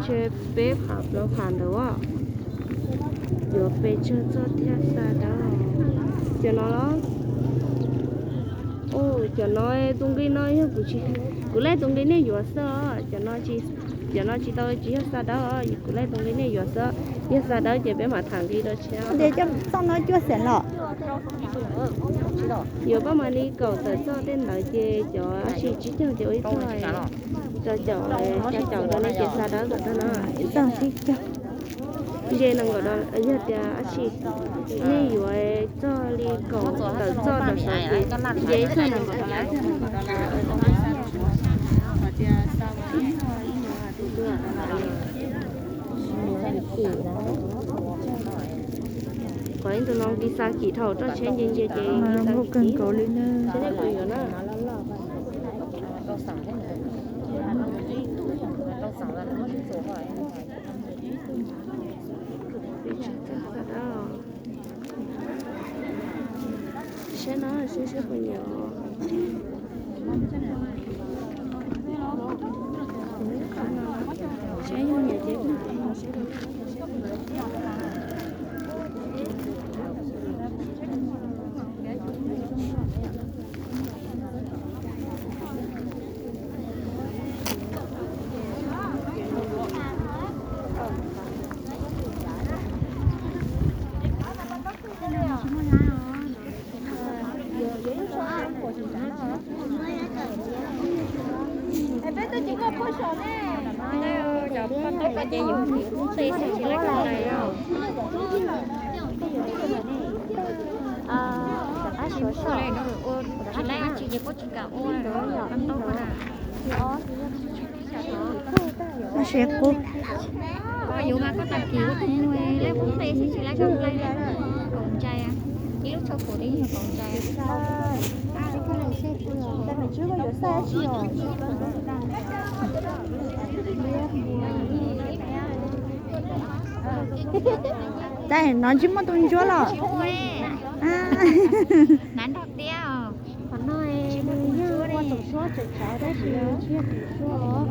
Ntshe peb phav plaub phav ntawd, yuav pes tsawg txoj thiaj xa dawb. Cov no los, cov no, tus nqi no yog kuv, kuv laij tus nqi nej yuav xwb os. Cov no tsis tau, tsis yog xa dawb, kuv laij tus nqi nej yuav xwb. Yog xa dawb ces peb mam tham nqi dua tshiab. Tias coj txoj no cuaj xees los? Yuav paj mam li kaum tawm txoj tej ntawd ces cov ab tsi tsib caug ces ua ib txoj, rau caum, rau caum rau nej ces xa dawb tawm txoj no. Ib txoj tsib caug. Nce nees nkaum dollar, yog tias ab tsi nej yuav txog li kaum tawm txoj rau saud ces nce ib txoj nees nkaum dollar. Qhov ib tus no nqi xa kim dhau, roj tsheb nce nce ces nqi xa kim, tsis nej puas yuav na. Saib no, saib saib puas nyiam. Saib yog nyiam ces Peb twb tsis muaj phoj saum ne. Cov poj tauj ko ces yus hlub hlub tes xwb tsis laib kaum tais os. Tsis laib tsis ces kuj tsis kam ua poj tauj ko na. Mas seb qub. Koj yuav mas koj tag kis ua tus nug laib hlub tes xwb tsis laib kaum tais, kaum tais. Ib lub tsho kuv twb yog kaum tais. Tab no tsis muaj tus ntsuab los? Nav nrog tiab os. Qhov no nws yog ua tus suab tseem tsawv tab sis tsis yog tus suab os.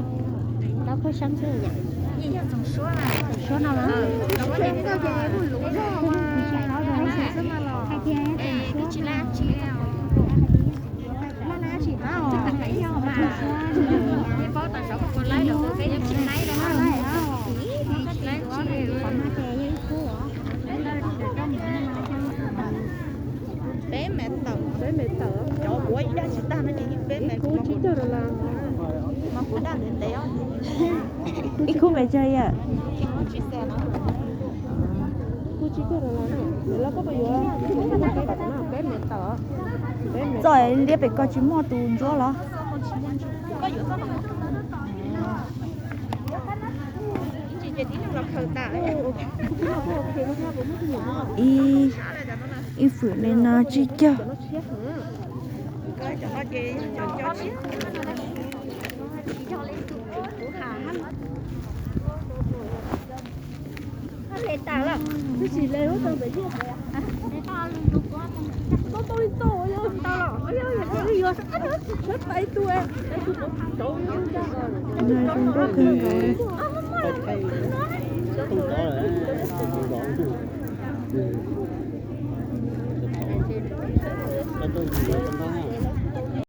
Tau khuaj sab xwb yom. Yeej yog tus suab na. Tus suab no los? Tus suab ces kuj luv zog mas. Hais tias tus suab no. Tsis paub tau saum koj puas laib los peb yeej tsis laib lawm. Qhov no ces yog ib khub os. Peb mev tawm, peb mev tawm, cov kuv ib daj tsis tag no ces yeej peb mev, kuv tsib caug dollar. Mas kuv daj ntev ntev os. Ib khub pes tsawg yam? Kuv tsib caug dollar, lawv koj puas yuav, peb mev tawm. Txoj liab pem ko tsis muaj tus ntsuab los? Ib, ib fwm li no tsib caug.